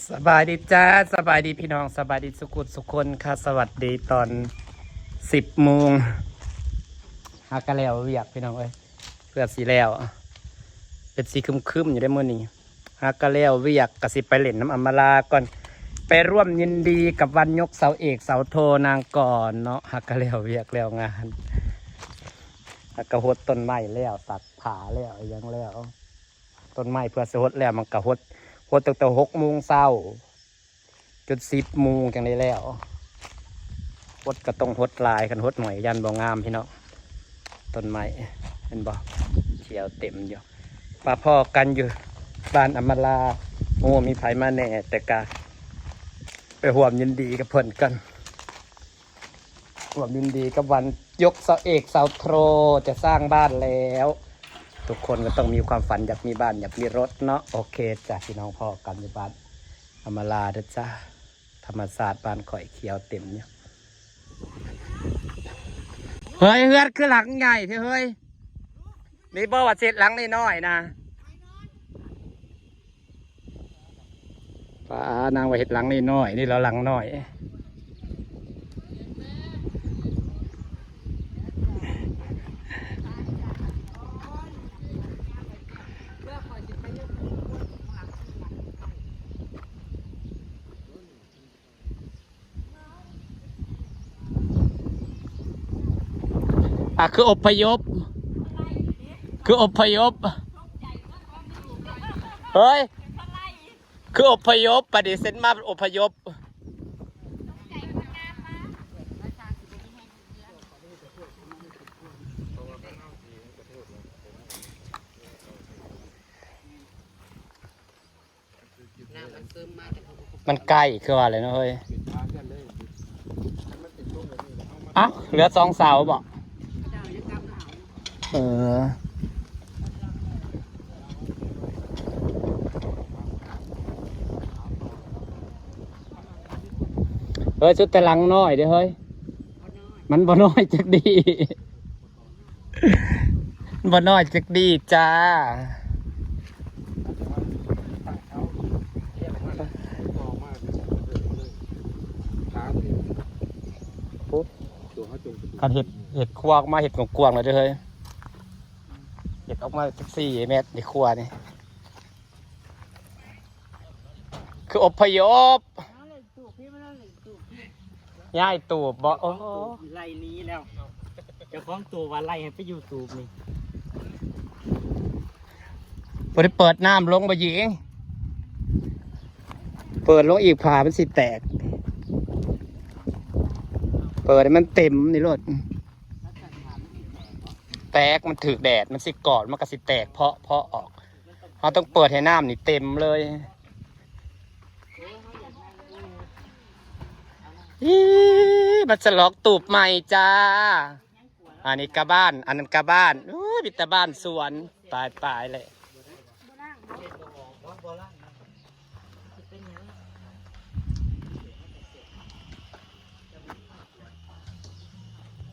ສະບາຍດີຈ້າ ສະບາຍດີພີ່ນ້ອງ ສະບາຍດີສຸກຸສຸຄົນຄ່ະ. ສະຫວັດດີຕອນສິບໂມງ ຫາກະແລ້ວວຽກພີ່ນ້ອງເອີຍ ເກືອບຊິແລ້ວ ເປັນສີຄຶມໆຢູ່ເດ້ມື້ນີ້. ຫາກະແລ້ວວຽກ ກະຊິໄປຫຼິ້ນນຳອຳມາລາກ່ອນ ໄປຮ່ວມຍິນດີກັບວັນຍົກເສົາເອກເສົາໂທນາງກ່ອນເນາະ. ຫາກະແລ້ວວຽກແລ້ວງານ ຫາກະຫົດຕົ້ນໄມ້ແລ້ວ ຕັດຜາແລ້ວ ອີຫຍັງແລ້ວ ຕົ້ນໄມ້ເພື່ອຊິຫົດແລ້ວ ມັນກະຫົດ ຫົດຕັ້ງແຕ່ຫົກໂມງເຊົ້າ ຈົນສິບໂມງຈັ່ງໄດ້ແລ້ວ. ຫົດກະຕ້ອງຫົດຫຼາຍ ຄັນຫົດໜ້ອຍຢ້ານບໍ່ງາມພີ່ນ້ອງ. ຕົ້ນໄມ້ເຫັນບໍ່ ຂຽວເຕັມຢູ່. ມາພໍ້ກັນຢູ່ບ້ານອຳມາລາ ໂອ້ ມີໃຜມາແດ່ ແຕ່ກະໄປຮ່ວມຍິນດີກັບເພິ່ນກັນ. ຮ່ວມຍິນດີກັບວັນຍົກເສົາເອກເສົາໂທ ຈະສ້າງບ້ານແລ້ວ. ທຸກຄົນກໍຕ້ອງມີຄວາມຝັນຢາກມີບ້ານ ຢາກມີລົດເນາະ. ໂອເຄຈ້າ ພີ່ນ້ອງ ພໍ້ກັນຢູ່ບ້ານອຳມາລາເດີຈ້າ. ທຳມະຊາດບ້ານຂ້ອຍຂຽວເຕັມຢູ່. ເຮີຍ ເຮືອນຄືຫຼັງໃຫຍ່ແທ້ເຮີຍ. ນີ້ບໍ່ວ່າເສັດຫຼັງນ້ອຍໆນະ. ປ້າ ນາງວ່າເຮັດຫຼັງນ້ອຍໆ ນີ້ລະຫຼັງນ້ອຍ. ອ່ະ ຄືອົບພະຍົບ ຄືອົບພະຍົບ. ເຮີຍ ຄືອົບພະຍົບ ປະເດເຊັນມາອົບພະຍົບ. ມັນໃກ້ຄືວ່າແຫຼະເນາະເຮີຍ. ເອົ້າ ເຫຼືອສອງເສົາບໍ? ເອີ ເຮີຍ ສຸດແຕ່ຫຼັງນ້ອຍເດ້ເຮີຍ. ມັນບໍ່ນ້ອຍຈັກດີ້. ບໍ່ນ້ອຍຈັກດີ້ຈ້າ. ຄັນເຮັດ ເຮັດຄົວອອກມາ ເຮັດກວ້າງໆແລ້ວເດີເຮີຍ. ເຮັດອອກມາຈັກສີ່ແມັດໃນຄົວນີ້. ຄືອົບພະຍົບ. ຍ້າຍຕູບບໍ? ໂອ້ ໄລ່ໜີແລ້ວ. ເຈົ້າຂອງຕູບວ່າໄລ່ໃຫ້ໄປຢູ່ຕູບນີ້. ບໍ່ໄດ້ເປີດນ້ຳລົງບໍ່ຍິງ? ເປີດລົງອີກ ຝາມັນຊິແຕກ. ເປີດໃຫ້ມັນເຕັມນີ້ໂລດ. ແຕກ ມັນຖືກແດດ ມັນຊິກອດ ມັນກະຊິແຕກເພາະ ເພາະອອກ. ເຮົາຕ້ອງເປີດໃຫ້ນ້ຳນີ້ເຕັມເລີຍ. ອີ ມາສະຫຼອງຕູບໃໝ່ຈ້າ. ອັນນີ້ກະບ້ານ ອັນນັ້ນກະບ້ານ. ໂອ້ຍ ມີແຕ່ບ້ານສວນ ຕາຍໆແຫຼະ.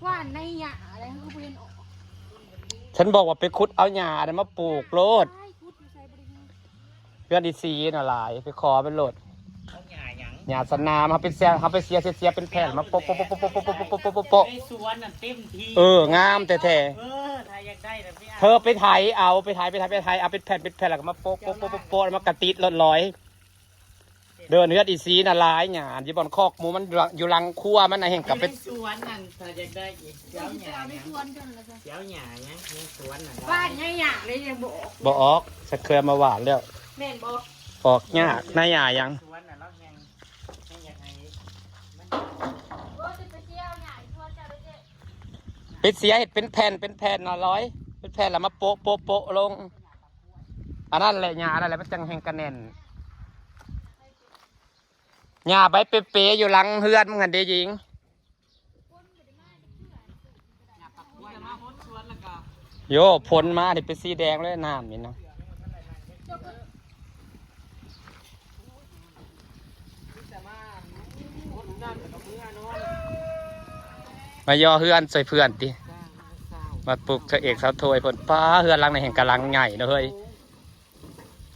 ຫວ່ານໃນຫຍ້າແລ້ວຄືບໍ່ເຫັນອອກ. ສັນບອກວ່າໄປຂຸດເອົາຫຍ້ານັ້ນມາປູກໂລດ. ຕາຍ ຂຸດຢູ່ໃສບໍ່ໄດ້ເຫັນ. ເຮືອນອີຊີນະຫຼາຍ ໄປຂໍມັນໂລດ. ເອົາຫຍ້າຫຍັງ? ຫຍ້າສະໜາມ. ເຮົາໄປເສຍ ເຮົາໄປເສຍ ເສຍ ເສຍເປັນແຜ່ນມາໂປະ ໂປະ ໂປະ ໂປະ ໂປະ ໂປະ ໂປະ ໂປະ ໂປະ ໂປະ ໂປະ ໂປະ ໂປະ ໂປະ. ໃນສວນນັ້ນເຕັມທີ່. ເອີ ງາມແທ້ໆ. ເອີ ຖ້າຢາກໄດ້ນະ ເທີໄປໄຖເອົາ ໄປໄຖ ໄປໄຖ ໄປໄຖ ເອົາເປັນແຜ່ນ ເປັນແຜ່ນ ແລ້ວກໍມາໂປະ ໂປະ ໂປະ ໂປະ ໂປະ ແລ້ວມາກະຕິດໂລດລອຍ. ເດີນເຮືອນອີຊີນະຫຼາຍຫຍ້າ ຢູ່ບ່ອນຄອກໝູມັນ ຢູ່ຫຼັງຄົວມັນນະ ແຮ່ງກັບໄປ ຢູ່ໃນສວນນັ້ນ ຖ້າຢາກໄດ້ອີກ ຊິເອົາຫຍ້າຫຍັງ? ຊິເອົາໃນສວນເພິ່ນລະ ຊິເອົາຫຍ້າຫຍັງໃນສວນນັ້ນ? ບ້ານໃຫຍ່ຍາກເລີຍ ຍັງບໍ່ອອກ ບໍ່ອອກ. ສັນເຄີຍເອົາມາຫວ່ານແລ້ວ ແມ່ນບໍ່? ອອກຍາກ. ນາຫຍ້າຫຍັງ? ສວນນະ ລາວແຮ່ງ ແຮ່ງຢາກໃຫ້ມັນ ໂອ້ ຊິໄປເສຍເອົາຫຍ້າໃນສວນເຈົ້າເດ້. ໄປເສຍເຮັດເປັນແຜ່ນ ເປັນແຜ່ນນະລອຍ ເປັນແຜ່ນແລ້ວມາໂປະ ໂປະ ໂປະລົງ. ອັນນັ້ນແຫຼະຫຍ້າ ອັນນັ້ນແຫຼະ ມັນຈັ່ງແຮ່ງກະແໜ້ນ. ຫຍ້າໃບເປໆຢູ່ຫຼັງເຮືອນມຶງຫັ້ນເດ້ຍິງ. ໂຢ ຝົນມານີ້ເປັນສີແດງເລີຍ ນ້ຳນີ້ນະ. ມາຍໍເຮືອນຊ່ວຍເພື່ອນຕິ ມາປຸກເຈົ້າເອກເສົາໂທໃຫ້ເພິ່ນ. ປ້າ ເຮືອນຫຼັງນີ້ແຮ່ງກະຫຼັງໃຫຍ່ເນາະເຮີ້ຍ.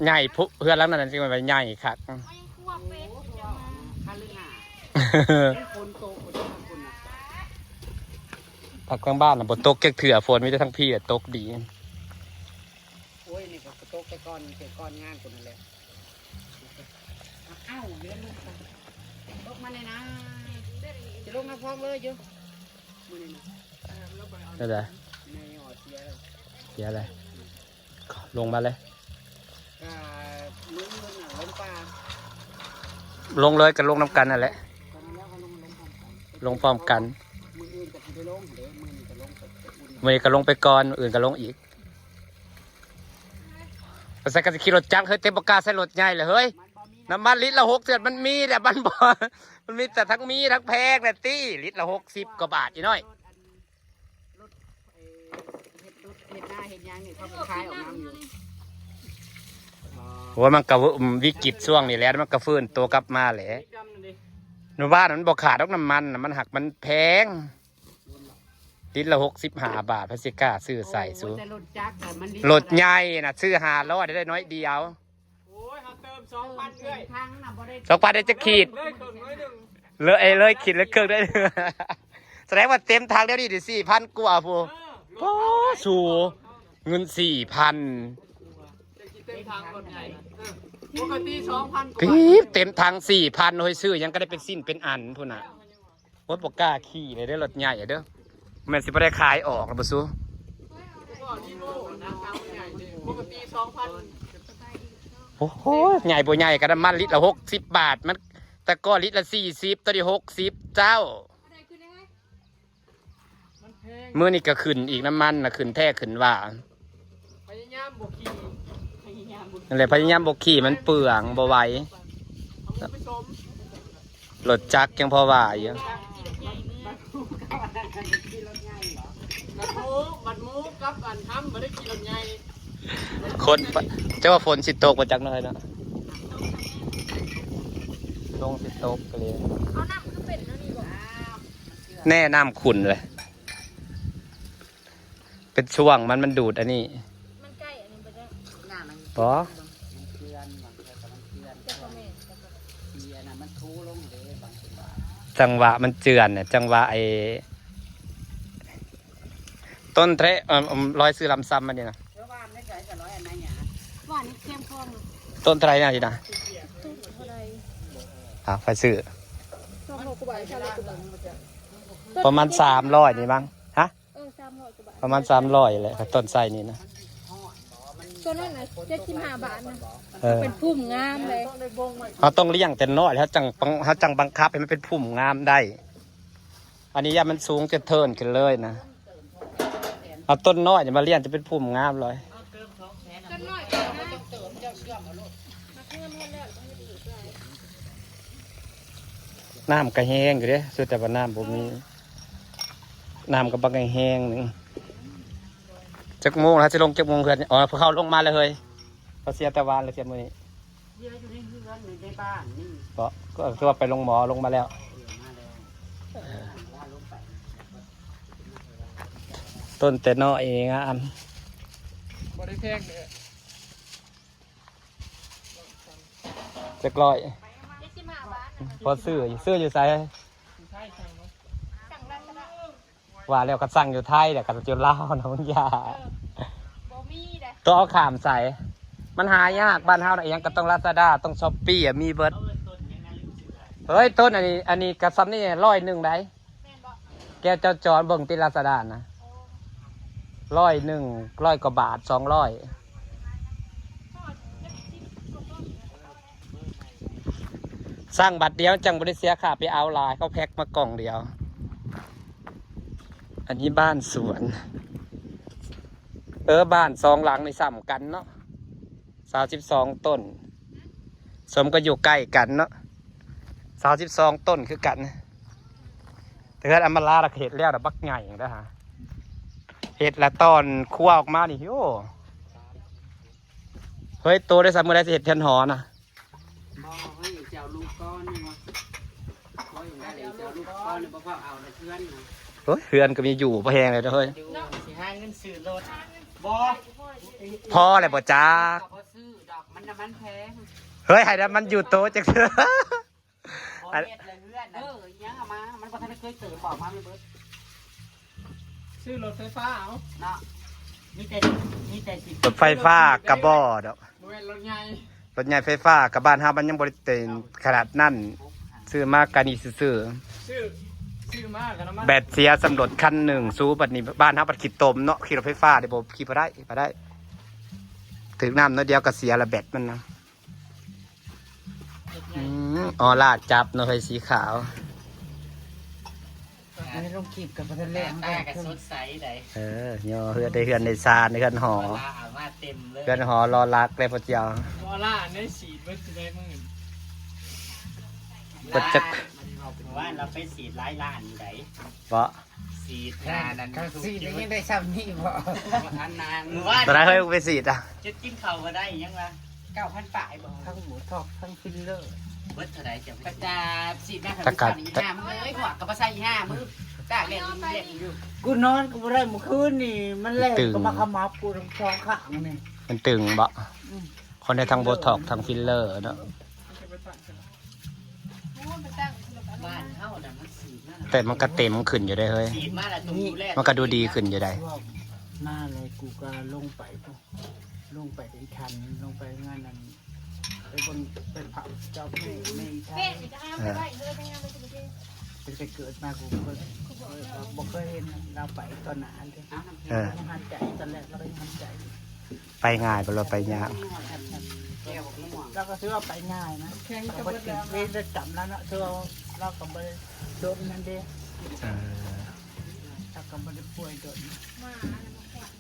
ໃຫຍ່ພຸ ເຮືອນຫຼັງນັ້ນຊິວ່າໃຫຍ່ຄັກ. ເຮົາຍັງຄົວ ພັກທາງບ້ານນະບໍ່ຕົກຈັກເທື່ອ ຝົນມີແຕ່ທາງພີ້ແຫຼະຕົກດີ. ໂອ້ຍ ນີ້ກໍຕົກແຕ່ກ່ອນ ແຕ່ກ່ອນງານພຸ້ນນັ້ນແຫຼະ. ອ້າວ ເດືອນລົງໄປ ຕົກມາແນ່ນາ ຊິລົງນຳພອງເລີຍຢູ່ມື້ນີ້ນະ. ແນວໃດ? ແມ່ຍອດເສຍແລ້ວ ເສຍແລ້ວ ລົງມາເລີຍ. ກະມື້ອື່ນນະລົງປ່າ ລົງເລີຍ ກໍລົງນຳກັນນັ້ນແຫຼະ ກໍນັ້ນແຫຼະ ກໍລົງ ລົງພ້ອມກັນ ລົງພ້ອມກັນ. ມື້ອື່ນກໍຊິໄດ້ລົງເດ້ ມື້ນີ້ກໍລົງໄປ ມື້ນີ້ກໍລົງໄປກ່ອນ ມື້ອື່ນກໍລົງອີກ. ໄປໃສກໍຊິຂີ່ລົດຈັກເຮີ້ຍ ແຕ່ບໍ່ກ້າໃຊ້ລົດໃຫຍ່ແຫຼະເຮີ້ຍ. ນ້ຳມັນລິດລະຫົກສິບ ມັນມີແຫຼະ ມັນບໍ່ ມັນມີແຕ່ທັງມີທັງແພງແຫຼະຕິ ລິດລະຫົກສິບກວ່າບາດອີນ້ອຍ. ໂອ້ຍ ມັນກໍວິກິດຊ່ວງນີ້ແຫຼະ ມັນກໍຟື້ນຕົວກັບມາແຫຼະ. ຢູ່ບ້ານມັນບໍ່ຂາດດອກນ້ຳມັນນະ ມັນຫາກມັນແພງ ລິດລະຫົກສິບຫ້າບາດ ໃຜຊິກ້າຊື້ໃສ່ຊູ. ລົດໃຫຍ່ນະ ຊື້ຫ້າຮ້ອຍໄດ້ໜ້ອຍດຽວ. ໂອ້ຍ ເຮົາເຕີມສອງພັນເອື້ອຍ ສອງພັນໄດ້ຈັກຂີດ ເລີຍເຄິ່ງໜ້ອຍໜຶ່ງ ເລີຍ ເອີ ເລີຍຂີດເລີຍເຄິ່ງໄດ້. ສະແດງວ່າເຕັມຖັງດຽວນີ້ໄດ້ສີ່ພັນກວ່າພຸ້ນ. ເອີ ໂອ້ ສູ ເງິນສີ່ພັນ ເຕັມຖັງລົດໃຫຍ່ ເອີ ປົກກະຕິສອງພັນກວ່າບາດ ເຕັມຖັງສີ່ພັນ ໂອ້ຍ ຊື້ຫຍັງກໍໄດ້ເປັນຊິ້ນເປັນອັນພຸ້ນນະ. ໂອ້ຍ ບໍ່ກ້າຂີ່ເລີຍເດີ ລົດໃຫຍ່ເດີ ແມ່ນຊິບໍ່ໄດ້ຂາຍອອກລະບໍ່ຊູ. ໂອ້ໂຫ ໃຫຍ່ບໍ່ໃຫຍ່ກໍນ້ຳມັນລິດລະຫົກສິບບາດ ມັນແຕ່ກ່ອນລິດລະສີ່ສິບ ຕອນນີ້ຫົກສິບເຈົ້າ. ມື້ນີ້ກໍຂຶ້ນອີກ ນ້ຳມັນນະຂຶ້ນແທ້ຂຶ້ນວ່າ. ພະຍາຍາມບໍ່ຂີ່ ພະຍາຍາມບໍ່ ນັ້ນແຫຼະ ພະຍາຍາມບໍ່ຂີ່ ມັນເປືອງ ບໍ່ໄຫວ ເອົາໝູໄປຊົມ ລົດຈັກຍັງພໍວ່າຢູ່. ບັດໝູ ບັດໝູກັບອັນທຳບໍ່ໄດ້ຂີ່ລົດໃຫຍ່ ຄົນ ເຈົ້າວ່າຝົນຊິຕົກບໍ່ຈັກເນາະ ເນາະ ລົງຊິຕົກກໍເລີຍ. ເອົານ້ຳຄືເປັນແນວນີ້ບໍ່ ແນ່ ນ້ຳຂຸ່ນເລີຍ. ເປັນຊ່ວງມັນ ມັນດູດອັນນີ້ ມັນໃກ້ອັນນີ້ບໍ່ໄດ້ ບໍ່ ມັນເຈື່ອນ ບາງເທື່ອກໍມັນເຈື່ອນ ແຕ່ກໍແມ່ນ ທີ່ອັນນັ້ນມັນທູລົງເດ້ ບາງເທື່ອ ຈັງຫວະມັນເຈື່ອນ ຈັງຫວະໄອ້ຕົ້ນແທຣະ ເອີ ລອຍຊື່ລຳຊຳມັນນີ້ນະ. ຫວານເຂັ້ມຂ້ນ ຕົ້ນເທົ່າໃດນະ ນີ້ນະ ຕົ້ນເທົ່າໃດ ອ່າ ຂ້ອຍຊື້ ສອງຮ້ອຍກວ່າບາດ ສາມຮ້ອຍກວ່າບາດ ປະມານສາມຮ້ອຍນີ້ມັງ ຮະ? ເອີ ສາມຮ້ອຍກວ່າບາດ ປະມານສາມຮ້ອຍແຫຼະ ຄັນຕົ້ນໄຊນີ້ນະ. ໂຕນັ້ນນະ ເຈັດສິບຫ້າບາດນະ ເອີ ເປັນພຸ່ມງາມເລີຍ. ເຮົາຕ້ອງລ້ຽງແຕ່ນ້ອຍ ເຮົາຈັ່ງ ເຮົາຈັ່ງບັງຄັບໃຫ້ມັນເປັນພຸ່ມງາມໄດ້. ອັນນີ້ຢ້ານມັນສູງຈະເທີນຂຶ້ນເລີຍນະ. ເອົາຕົ້ນນ້ອຍນີ້ມາລ້ຽງຈະເປັນພຸ່ມງາມເລີຍ. ຕົ້ນນ້ອຍກ່ອນນະ ນ້ຳກໍແຮງຢູ່ເດ້ ສຸດແຕ່ວ່ານ້ຳບໍ່ມີ ນ້ຳກໍບັກແຮງໆໜຶ່ງ. ຈັກໂມງລະ ຊິລົງຈັກໂມງເຮືອນ? ອໍ ພວກເຂົາລົງມາແລ້ວເຮີ້ຍ ເຂົາເສຍແຕ່ວານ ແລ້ວເສຍມື້ນີ້. ເສຍຢູ່ໃນເຮືອນ ໃນບ້ານນີ້ ເພາະ ກໍຄືວ່າໄປໂຮງໝໍ ລົງມາແລ້ວ ເອີ ມາແລ້ວ ເອີ ລົງໄປ ຕົ້ນແຕ່ນ້ອຍງາມ ບໍ່ໄດ້ແພງເດີ້. ຈັກຮ້ອຍ ເຈັດສິບຫ້າບາດ. ພໍຊື້ຢູ່ ຊື້ຢູ່ໃສ? ວ່າແລ້ວກໍສັ່ງຢູ່ໄທ ແລ້ວກໍຢູ່ລາວນະ ມຶງຢ່າ ເອີ ບໍ່ມີເດ້ ຕ້ອງເອົາຂ້າມໃສ? ມັນຫາຍາກ ບ້ານເຮົານະ ອີ່ຫຍັງກໍຕ້ອງລາຊາດາ ຕ້ອງຊ້ອບປີ້ ມີເບິດ. ເຮີ້ຍ ຕົ້ນອັນນີ້ ອັນນີ້ກໍຊ່ຳນີ້ ຮ້ອຍໜຶ່ງໃດ. ແມ່ນບໍ່? ແກ້ວເຈົ້າຈອນເບິ່ງຕິ ລາຊາດານະ ໂອ້ ຮ້ອຍໜຶ່ງ ຮ້ອຍກວ່າບາດ ສອງຮ້ອຍ. ສັ່ງບັດດຽວ ຈັ່ງບໍ່ໄດ້ເສຍຄ່າໄປເອົາຫຼາຍ ເຂົາແພັກມາກ່ອງດຽວ. ອັນນີ້ບ້ານສວນ ເອີ ບ້ານສອງຫຼັງນີ້ສ່ຳກັນເນາະ. ຊາວສິບສອງຕົ້ນ ສົມກໍຢູ່ໃກ້ກັນເນາະ ຊາວສິບສອງຕົ້ນຄືກັນ. ແຕ່ເຮືອນອຳມາລາລະເຮັດແລ້ວນະ ບັກໃຫຍ່ເດ້ຫາ ເຮັດລະຕອນຄົວອອກມານີ້ ໂອ້ ເຮີ້ຍ ໂຕໄດ້ຊະ ມື້ໃດຊິເຮັດເຮືອນຫໍນະ? ບໍ່ ເຮີ້ຍ ຊິເອົາລູກກ່ອນນີ້ຫວາ ບໍ່ ຍັງໄດ້ ຊິເອົາລູກກ່ອນນີ້ ບໍ່ພາເອົາໃນເຮືອນນະ. ໂອ້ຍ ເຮືອນກໍມີຢູ່ພໍແຮງແລ້ວເດີ້ເຮີ້ຍ ຊິຫາເງິນຊື້ລົດ ບໍ່ ພໍແລ້ວບໍ່ຈັກ ກໍບໍ່ຊື້ດອກ ມັນນະ ມັນແພງ. ເຮີ້ຍ ໃຫ້ນຳມັນຢູ່ໂຕະຈັກເທື່ອ. ເຮັດລະເຮືອນ ເອີ ອີຫຍັງເອົາມາ ມັນບໍ່ທັນໄດ້ເຄີຍເຕີມ ເອົາມາແມ່ນເບິດ. ຊື້ລົດໄຟຟ້າເອົາເນາະ ມີແຕ່ ມີແຕ່ຊິ ລົດໄຟຟ້າກະບໍ່ດອກ ບໍ່ແມ່ນລົດໃຫຍ່ ລົດໃຫຍ່ໄຟຟ້າກະ ບ້ານເຮົາມັນຍັງບໍ່ໄດ້ເຕັມຂະໜາດນັ້ນ. ຊື້ມາກະນີ້ຊື່ໆ ຊື້ ຊື້ມາກະນ້ຳມັນ ແບັດເສຍສ່ຳລົດຄັນໜຶ່ງ. ຊູ ບັດນີ້ບ້ານເຮົາບັດຂີ້ຕົມເນາະ ຂີ່ລົດໄຟຟ້າໄດ້ບໍ່? ຂີ່ບໍ່ໄດ້ ບໍ່ໄດ້ ຖືກນ້ຳໜ້ອຍດຽວກະເສຍລະແບັດມັນນະ. ອືມ ອໍລາຈັບເນາະ ເຮີ້ຍ ສີຂາວ. ໃຫ້ລົງຄລິບກັບບໍ່ທັນແລ້ວ ໜ້າຕາກໍສົດໃສໄດ໋. ເອີ ຍໍເຮືອນໄດ້ເຮືອນໄດ້ຊານ ເຮືອນຫໍ ອໍລາເອົາມາເຕັມເລີຍ ເຮືອນຫໍລໍລັກໄດ້ພໍ່ເຈົ້າ. ອໍລາອັນໃດສີດເບິດຊິໄດ້ມື້ ເບິດຈັກ ມື້ວານເຮົາໄປສີດຫຼາຍລ້ານຢູ່ໃດ໋ ບໍ່? ສີດ ອ່າ ນັ້ນ ຄັນສີດນີ້ຍັງໄດ້ຊ່ຳນີ້ບໍ່? ອັນນັ້ນ ມື້ວານ ຕອນໃດເຮີ້ຍ ໄປສີດອ່ະ ຈົນກິນເຂົ້າບໍ່ໄດ້ຫຍັງວະ. ເກົ້າພັນປາຍບໍ່? ທັງໂບທັອກ ທັງຟິລເລີ ເບິດເທົ່າໃດເຈົ້າ? ກະຈາບສີດມາ ຕະກະ ອີຫ່າມຶງເອີຍ ຫົວກະບໍ່ໃສ່ ອີຫ່າມຶງ ຕາກແດດແດດຢູ່. ກູນອນກະບໍ່ໄດ້ມື້ຄືນນີ້ ມັນແລ່ນກະມາຂະໝັບກູທັງສອງຂ້າງນີ້. ມັນຕຶງບໍ່? ອືມ ຄົນໄດ້ທັງໂບທັອກ ທັງຟິລເລີເນາະ. ບ້ານເຮົານະມັນສີດມາ ແຕ່ມັນກະເຕັມຂຶ້ນຢູ່ເດ້ເຮີ້ຍ ສີດມາແລ້ວຕ້ອງດູແລ ມັນກະດູດີຂຶ້ນຢູ່ໃດ໋. ມາແລ້ວກູກະລົງໄປພຸ້ນ ລົງໄປອີກຄັນ ລົງໄປງານນັ້ນ ໄປເບິ່ງ ໄປເຝົ້າເຈົ້າແມ່ ແມ່ອີກຄັນ. ເອີ ຕັ້ງແຕ່ເກີດມາກູບໍ່ເຄີຍ ບໍ່ເຄີຍເຫັນລາວໄປຕໍ່ໜ້າເລີຍ. ເອີ ຍັງຫັນໃຈ ຕອນແລກລາວກະຍັງຫັນໃຈ ໄປງ່າຍບໍ່ ຫຼືວ່າໄປຍາກ? ລາວກະຖືວ່າໄປງ່າຍນະ ແຂ່ງກັບເວລາ ເວລາກຳລາວເນາະ ຖືວ່າລາວກະບໍ່ໄດ້ດົນຫັ້ນເດ້. ເອີ ລາວກະບໍ່ໄດ້ປ່ວຍດົນ.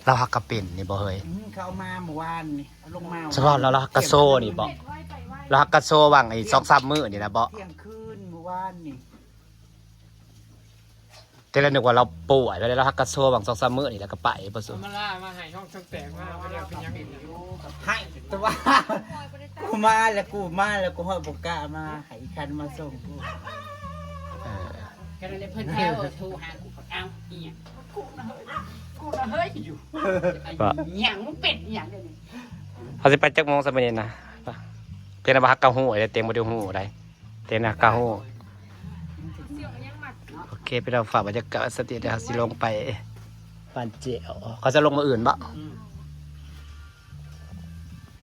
ລາວຫາກກະເປັນນີ້ບໍ່ເຮີ້ຍ? ອືມ ເຂົາເອົາມາມື້ວານນີ້ ເອົາລົງມາ ສະເພາະລາວ ລາວຫາກກະໂຊນີ້ບໍ່? ລາວຫາກກະໂຊຫວ່າງໄອ້ສອງສາມມື້ນີ້ນະບໍ່? ທ່ຽງຄືນມື້ວານນີ້ ແຕ່ລະນຶກວ່າລາວປ່ວຍ ລາວຫາກກະໂຊຫວ່າງສອງສາມມື້ນີ້ແລ້ວກະໄປບໍ່ຊຸ. ເອົາມາລາມາໃຫ້ ຫ້ອງທັງແຕກມາ ບໍ່ໄດ້ເປັນຫຍັງ. ໃຫ້ ແຕ່ວ່າ ກູມາແລ້ວ ກູມາແລ້ວ ກູຮອດບໍ່ກ້າມາ ໃຫ້ຄັນມາສົ່ງກູ. ເອີ ກະນັ້ນແຫຼະ ເພິ່ນແທ້ໂທຫາກູ ເອົ້າ ອີ່ຫຍັງ ກູນະເຮີ້ຍ ກູນະເຮີ້ຍຢູ່ ອີ່ຫຍັງ ມຶງເປັນອີ່ຫຍັງດຽວນີ້. ເຮົາຊິໄປຈັກໂມງຊະມື້ນີ້ນະ? ເປັນວ່າຫາກກະຮູ້ ແຕ່ບໍ່ໄດ້ຮູ້ໃດ ແຕ່ນະກະຮູ້. ໂອເຄ ພີ່ນ້ອງ ຝາກບັນຍາກາດສະຕິ ດຽວເຮົາຊິລົງໄປບ້ານເຈວ ເຂົາຈະລົງມື້ອື່ນບໍ່? ອືມ